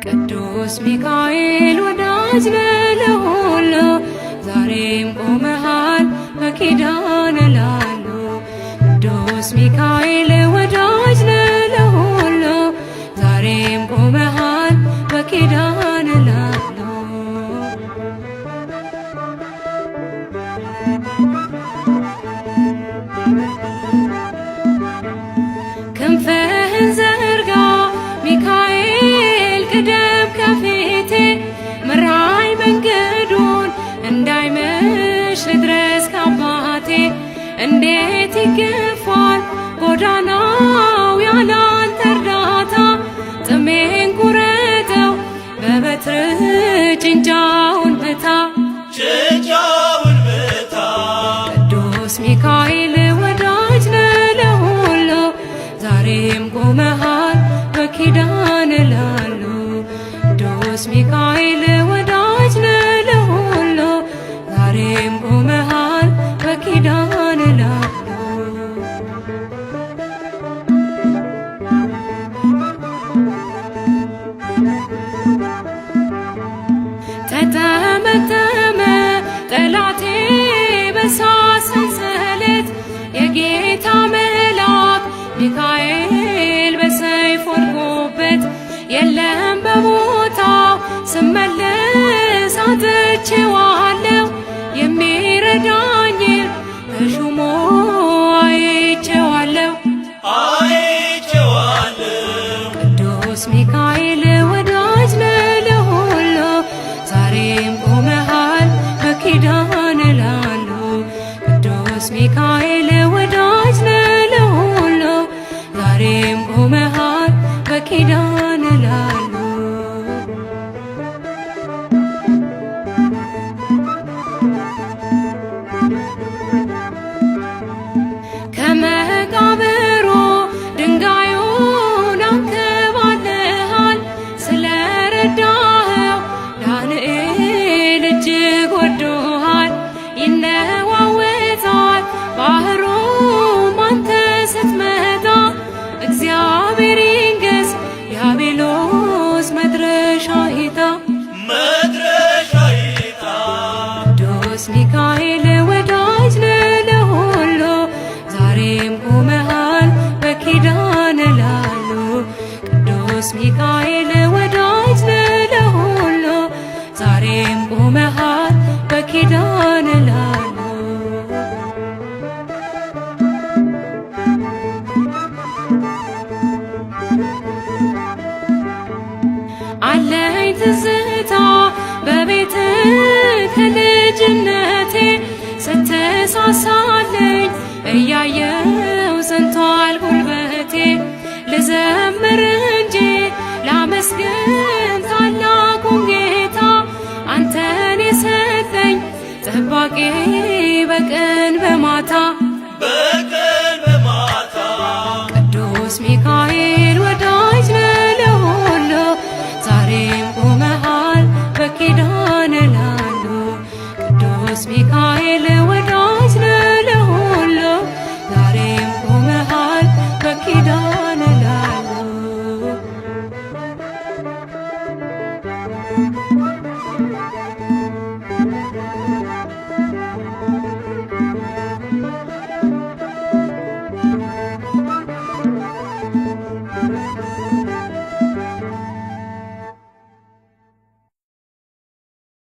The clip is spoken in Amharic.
ቅዱስ ሚካኤል ወዳጅ ነህ ለሁሉ፣ ዛሬም ቆመሃል በኪዳን ላሉ። ቅዱስ ሚካኤል ወዳጅ ነህ ለሁሉ፣ ዛሬም ቆመሃል በኪዳን ላሉ። ክንፍህን ዘርጋ ሚካኤል ቅደም ከፊቴ፣ ምራኝ መንገዱን እንዳይመሽ ልድረስ ከአባቴ። እንዴት ይገፋል ጎዳናው ያላንተ እርዳታ፣ ጥሜን ቁረጠው በበትርህ ጭንጫውን ምታ። ጭንጫውን ምታ። ቅዱስ ሚካኤል ወዳጅ ነህ ለሁሉ፣ ዛሬም ቆመሃል በኪዳን ላሉ። ቅዱስ ሚካኤል ወዳጅ ነህ ለሁሉ፣ ዛሬም ቆመሃል በኪዳን ላሉ። ተጠመጠመ ጠላቴ በእሳት ሰንሰለት፣ የጌታ መልአክ ሚካኤል በሰይፍ ወድቆበት። የለም በቦታው ስመለስ አጥቼዋለሁ፣ የሚረዳኝን ተሹሞ አይቼዋለሁ። አይቼዋለሁ። ቅዱስ ሚካኤል ወዳጅ ነህ ለሁሉ፣ ዛሬም ቆመሃል በኪዳን ላሉ። ቅዱስ ሚካኤል ወዳጅ ነህ ለሁሉ፣ ዛሬም ቆመሃል በኪዳን ላሉ። ከመቃብሩ ድንጋዩን አንከባለሃል፣ ስለረዳኸው ዳንኤል እጅግ ወዶሃል። ይነዋወጣል ባህሩም አንተ ስትመጣ፣ እግዚአብሔር ይንገስ ዲያብሎስ መድረሻ ይጣ። መድረሻ ይጣ። ቅዱስ ሚካኤል ወዳጅ ነህ ለሁሉ፣ ዛሬም ቆመሃል በኪዳን ላሉ። ቅዱስ ሚካኤል ወዳጅ ነህ ለሁሉ፣ ዛሬም ቆመሃል በኪዳን ላሉ። አለኝ ትዝታ በቤት ከልጅነቴ፣ ስትሳሳለኝ እያየው ዘንቷል ጉልበቴ። ልዘምር እንጂ ላመስግን ታላቁን ጌታ፣ አንተን የሰጠኝ ጠባቂ